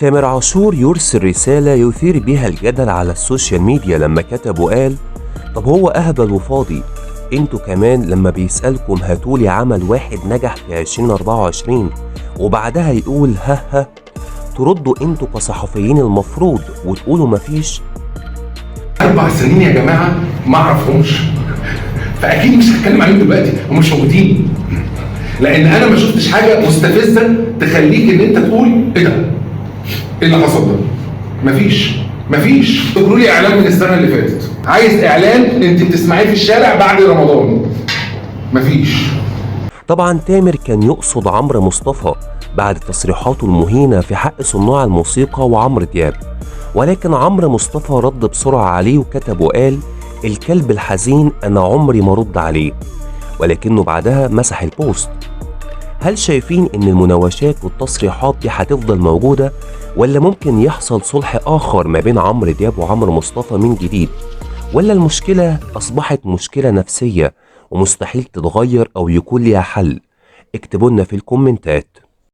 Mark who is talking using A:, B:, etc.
A: تامر عاشور يرسل رسالة يثير بها الجدل على السوشيال ميديا لما كتب وقال: طب هو أهبل وفاضي، انتوا كمان لما بيسألكم هاتولي عمل واحد نجح في 2024 وبعدها يقول ها ها، تردوا انتوا كصحفيين المفروض وتقولوا مفيش.
B: 4 سنين يا جماعة ما اعرفهمش، فاكيد مش هتكلم عليهم دلوقتي، هم مش موجودين، لان انا ما شفتش حاجة مستفزة تخليك ان انت تقول ايه ده؟ ايه اللي حصل ده؟ مفيش. تقولوا لي اعلان من السنة اللي فاتت، عايز اعلان انت بتسمعيه في الشارع بعد رمضان، مفيش.
A: طبعا تامر كان يقصد عمرو مصطفى بعد تصريحاته المهينة في حق صناع الموسيقى وعمرو دياب، ولكن عمرو مصطفى رد بسرعة عليه وكتب وقال: الكلب الحزين أنا عمري ما رد عليه، ولكنه بعدها مسح البوست. هل شايفين إن المناوشات والتصريحات دي هتفضل موجودة، ولا ممكن يحصل صلح آخر ما بين عمرو دياب وعمرو مصطفى من جديد، ولا المشكلة أصبحت مشكلة نفسية ومستحيل تتغير أو يكون ليها حل؟ اكتبوا لنا في الكومنتات.